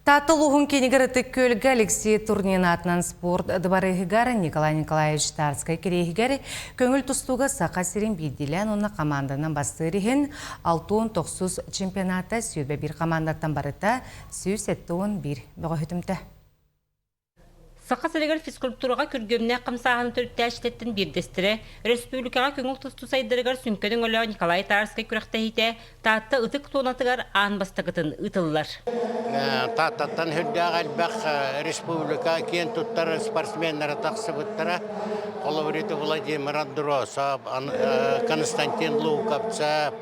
Таатта улууһун киинигэр Ытык Күөлгэ Алексей Турнин аатынан спорт дыбарыаһыгар Николай Николаевич Тарскай кириэһигэр көҥүл тустууга Саха сирин биирдиилээн уонна хамаанданан бастыыр иһин 69 чемпионата 21 хамаандаттан барыта 171 бөҕөһүтүмтэ. Саха сиригэр физкультураҕа күргүөмнээх хамсааһыны төрүттээччилэртэн биирдэстэрэ, республикаҕа көҥүл тустуу сайдарыгар сүҥкэн өҥөлөөх Николай Тарскай күрэхтэһиитэ Таатта ытык туонатыгар аан бастакытын ыытыллар. Тааттаттан сүрдээх элбэх республика киэн туттар спортсменнара тахсыбыттара. Холобур, Владимир Андросов, Константин Луковцев,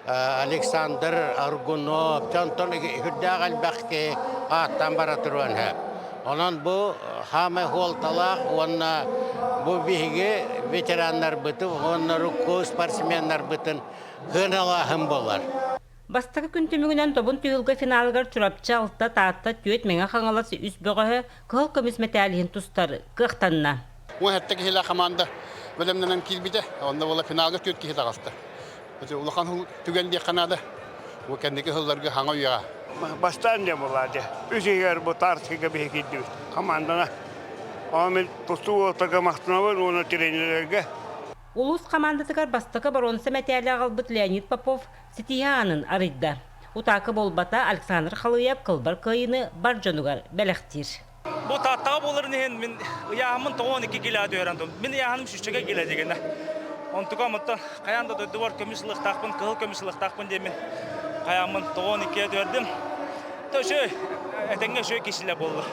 Александр Аргунов, онтон сүрдээх элбэх киһи ааттаан бара туруон сөп. Онон бу хаамай суолталаах уонна бу биһиги ветераннарбытын уонна урукку спортсменнарбытын сыаналааһын буолар. Бастакы күн түмүгүнэн Тобун түһүлгэ финалыгар Чурапчы алта, Таатта түөрт, Мэҥэ Хаҥалас үс бөҕөһө кыһыл көмүс мэтээл иһин тустар кыахтанна. 17 киһилээх хамаанда бэлэмнэнэн киирбитэ. Онно буола финалга түөрт киһи таҕыста. Улахан түгэн диэххэ наада. Бу кэнники сылларга хаҥа үйэҕэ. Бастаан дьэ буолаа дьэ. Үс иһигэр бу Тарскайга биһи киирдибит. Командана. Ону мин тустуу уолаттарга махтанабын уонна тренердэргэ. Улуус хамаандатыгар бастакы боруонса мэтээли аҕалбыт Леонид Попов ситиһии аанын арыйда. Утаакы буолбата Александр Халыев кылбар кыайыыны бар дьонугар бэлэхтиир. Бу Тааттаҕа буоларын иһин мин ыйааһыммын 92 килоҕа түһэрэн турдум. Мин ыйааһыным сүүсчэкэ кило дигэнэ. Онтукам оттон хайаан да дойдубар көмүс ылыахтаахпын, кыһыл көмүс ылыахтаахпын диэммин хайааммын 92-гэ түһэрдим. Үчүгэй, этэҥҥэ үчүгэй киһилэр буоллар.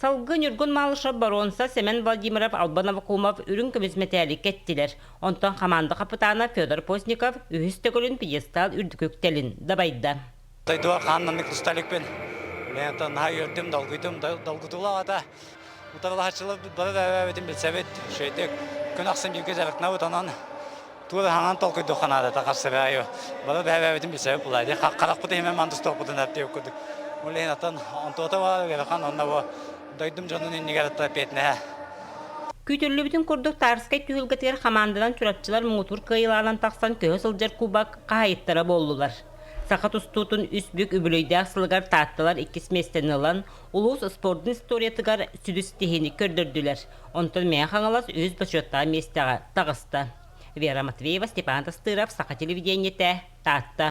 Салгыы Ньургун Малышев боруонса, Сэмэн Владимиров, Албан Аввакумов үрүҥ көмүс мэтээли кэттилэр. Онтон хамаанда хапытаана Федор Постников үһүс төгүлүн пьедестал үрдүкү үктэлин дабайда. Дойдубар хааннаннык туста иликпин. Мен онтон наһаа үөрдүм, долгуйдум, долгутуулаах ата. Утарылаһаччылар бары бэйэ-бэйэбитин билсэбит, үчүгэйдик күн ахсын бииргэ дьарыктанабыт, онон тугу да хаҥан толкуйдуохха наада хас-сыры бары бэйэ-бэйэбитин билсэбит булаа дии. Харахпыт иһимэн ман тустуохпутун эртиэк курдук. Ол иһин атын онтуота баар ыарахан, онно бу дойдум дьонун иннигэр эппиэтинэһэ. Күүтүллүбүтүн курдук Тарскай түһүлгэтигэр хамаанданан чурапчылар муҥутуур кыайыылаанан тахсан көһө сылдьар кубок хаһайыттара буоллулар. Саха тустуутун үс бүк үбүлүөйдээх сылыгар таатталар иккис миэстэни ылан, улуус спордун историятыгар сүдү ситиһиини көрдөрдүлэр. Онтон Мэҥэ Хаҥалас үһүс бочуоттаах миэстэҕэ таҕыста. Вера Матвеева, Степан Тастыров, Саха телевидениетэ, Таатта.